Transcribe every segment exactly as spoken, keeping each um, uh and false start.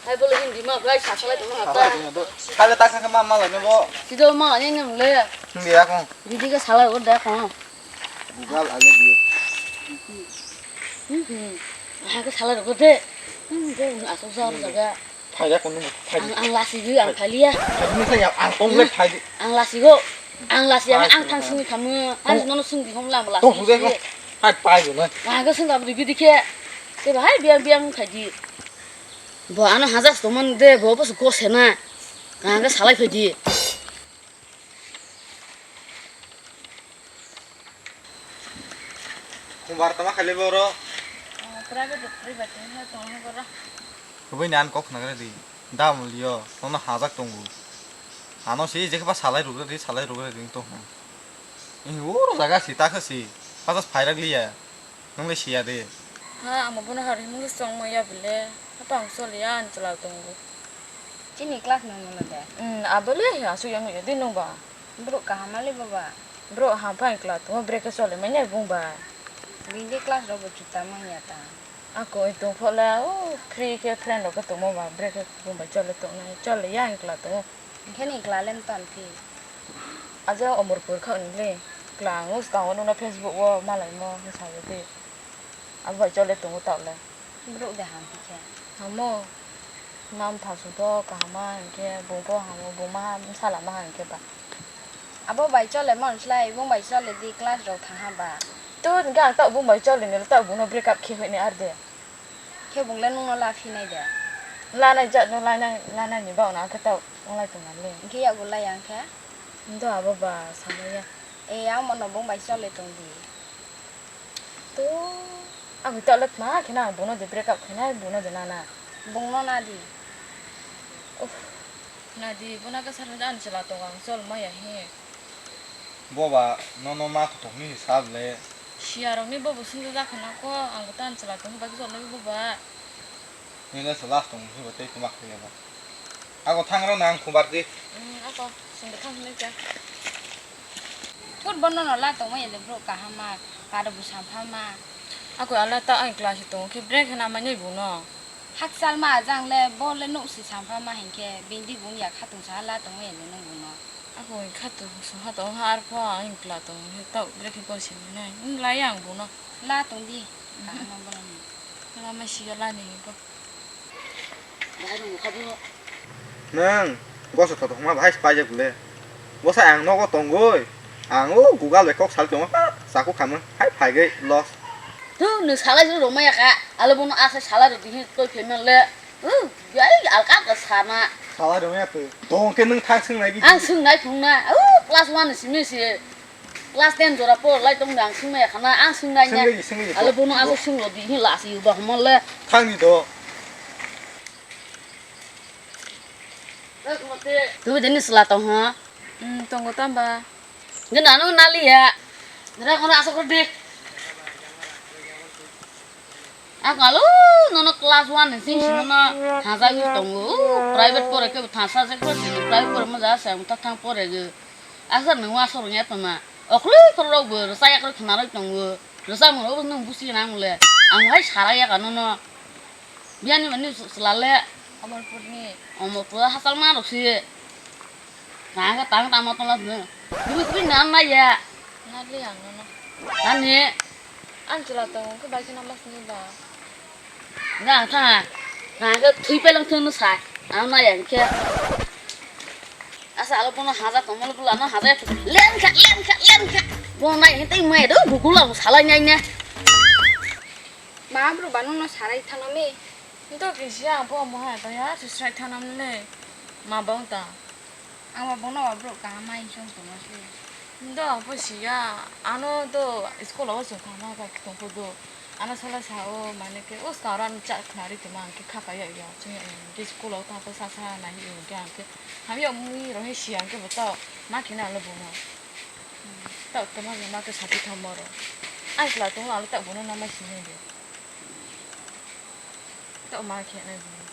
Hai bole Hindi ma bai sa salai tongma hata. Salai tongma do. Salai ta kha ma ma lai no bo. Sido ma ne ngam le. Hindi ya kong. Hindi ka salai ko da kong. Google, I love you. Hmm. Ha ka salai ko de. Hmm, de asok sa jaga. Phai ya kong. Ang, ang lasi gwi, ang phaliya. Phai ni sa ya, ang kong le phai di. Ang lasi go. Ang lasi ang, ang thang sini kamu. Ang nono sini hom lam lasi. Tong sude ko. Hai pai go na. Ang ka sini abri gidi ke. Te bahai biang biang khai di. Bo ano hajas to man de, bo bo su ko sena. Ang ka salai phai di. Khumbar tama khali boro. Private, private na tong ha boro. Kubai nan kok khna di. Da mulio, nono hajak tongo. Ano si je kha salai ruk di, salai ruk di to. Ini oro jaga si ta kha si. Patas phairak liya. Nung le siya de. Ha, amo bono hari mung song ma ya bile. Apa ang soli ya an chwla tongo. Chini class no mulo de. Hmm, abole ya su yang ya de nung ba. Bro kaham ale baba. Bro ha phai class tongo break soli ma ya bung ba. Bini class ro bo chuta ma ya ta. Ako ito phola o free ke friend rok tongmo ba break bung ba chole tongo chole ya ang class tongo. Hini class lem ton phi. Aja Omorpur kha ni le. Kla ang swkang o nuna Facebook o malai mo hinsa yo de. Abo bai chole tongo ta le. Borok de ham khe. Hamo. Nam thasu to kahama hinkhe bung to hamo bung ma ham sala ma hinkhe ba. Abo bai chole mon slai bung bai chole di class rok thangha ba. To hinkhe ang ta bung bai chole ni ta bung no break up khe hoi ni ar de. Khe bung le nung no la phi nai de. La nai jat no la nai la nai ni ba na khe ta ong lai tong na le. Hinkhe yago lai yang khe. Ndo abo ba samaya. E amo no bung bai chole tong di. To, ang hoi tole tma khe na, bono de break up khe na, bono de nana. Bung no na di. Uff, na di, bono ka sar da an chwla tong ang chol maya he. Boba, no no ma kutung ni hisab le. Siya rok ni bobo sung da khana ko, ang ta an chwla tong ba chol le boba. Nini se last tong musi bo tei tuma khaiya ba. Ako thang rok nang khubar di. Hmm, ako sung da khang le cha. Thut bono no la tong mai le bro kaham ma, karo bu sampha ma. Ako ala ta ai class tong khe break na ma nei bu no. Hakchal ma ajang le bo le nuk si sampha ma hinkhe bindi bung ya khatung sa la tong mai le nung bu no. Ako khatung sa ha tong ha ar pho ang kla tong he ta break ko si nai. Nung la yang bu no. La tong di. Kaham ma bono. Lama siga lani bo. Nwng goso thothok ma bahai paijak le. Bwsa ang nogo tongoi. Ang o Google bai kok sal tongo. Chaku khamung hai phaigai loss. Tu nwng salai rw rwmaya kha. Alo bono asai salai rw dihi toi phaimang le. Bai alka ka sana. Salai rwmaya twi. Tong khe nwng thang swngnai bidi. Ang swngnai phunukna. O class one ni simi si. Class ten jora por lai tong ang sing maya khana ang sing nai nya. Sing lagi, sing lagi. Alo bono aswk sing lo di hin la si ba hmo le. Thang ni do. Twi deni sla tong ha. Hmm, tongo tamba. Gana no nali ya. Nara kono aswk di. Ang alo nono class one ni sing sing no haja wi tongo. Private pore ke thasa se ko sini private pore mo ja sa ta thang pore ge. Asa nung wa sorong ya tama. Okhlui khoro rok bo rwchaya khoro khna rok tongo. Rwchamo rok nung busi nang le. Ang hai sara ya kano no. Biyani mani sla le. Omorpur ni. Omorpur hasal ma rok si. Tang ka tang tamo tong la ne. Dui dui nan na ya. Na le ang no. Ani. Ang chwla tongo khe bai kheno mas ni ba. Nga ang thanga. Nga khe thwi pelang thwng no sai. Ang na yang khe. Asa alo bono haja tongmani bwla no haja. Len kha, len kha, len kha. Bo nai hintei mai do bukula mo salai nai ne. Ma bro banu no sarai thano me. Nto kisi ang bo mo hai ba ya sisrai thano me. Ma bang ta. Ang ba bono ba bro kaham ma insong tongma se. Ndo ang pho siya, ano do school o chwng thangma ba tongpho do. Ano sala sa o mane khe o skang ro ano cha khna ri tongma ang khe kha kaya ya chwng ya khe school o thang pho sa sa nai hi khe ang khe hamya mui ro he siya ang khe bo tao ma khe na lo bono. Tao tongma ma khe sati thangma ro. Ang kla tong ang tao bono na ma si nai de. Tao ma khe nai bono.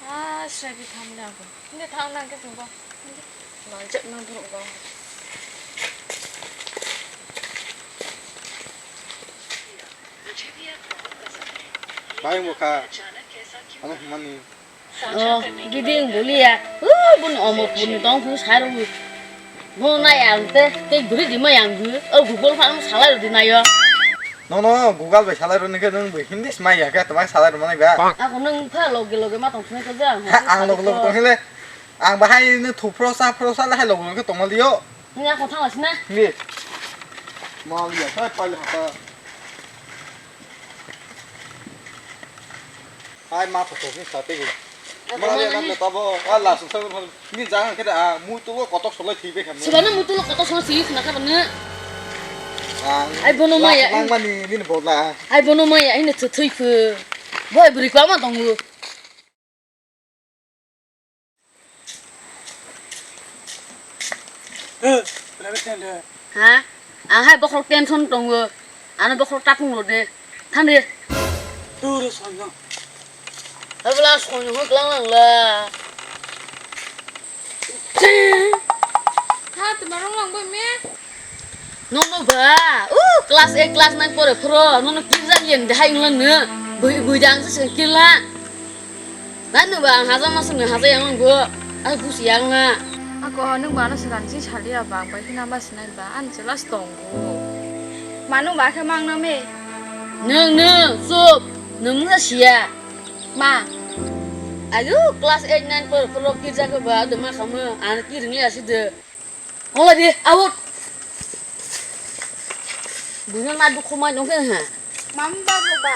Ah, sragi thamle ako. Hindi thang lang ke tungko. Hindi. Manjak nang buruk ba. Bai wngkha. Ano hwnmani. O, giding boliya. O, bun omo pun tong phu saru. Bo na yang te, te guri di ma yang gu. O Google phan salai di na yo. No, no, Google bai salai rwni khe nwng bo Hindi smai ya khe, tobang salai rwmani ba. Ako nwng pha loge loge ma tong phunai ko jang. Ha, ang loge loge tong hile. Ang bahai nwng thu phro sa phro sa lahai loge loge tongma liyo. Nwng ako thang asina. Ni. Ma liya, sai pai ha. Hai ma photo ni sa tei. Ako ma mana liya ni. Tabo, wala sa sa. Ni jang khe da, mu tu kotok solai thi be khan. Sibana mutu lo koto song si khna kha bana. Ang. Ai bono maya. Lang mani nini bodla. Ai bono maya, ini thuthui phu. Boy buri kwa ma tongu. Eh, berapa tenda? Ha? Ang hai bokhorok tension tongo. Ano bokhorok takung lo de. Thang de. Turu sonyong. Habla sonyong ho klang lang la. Ha, tuma rong lang boy me. Nono ba, uh, class eight, class nine pore phoro, nono kirja yen de hai nglan ne. Bui, bui dang se kirla. Nanu ba, haja masuk ne, haja yang bo. Ai, bus yang na. Ako, nung ba no sekan si salia ba, bai hina ba sinai ba, an jelas tongo. Manu ba khe mang na me. Nung, nung, sup, nung mung sia. Ma. Ayu, class eight, nine pore phoro kirja ke ba, de ma khamu, an kiring ya si de. Ola di, out. Buina na dukhu mai dong khe ha. Mam ba bo ba.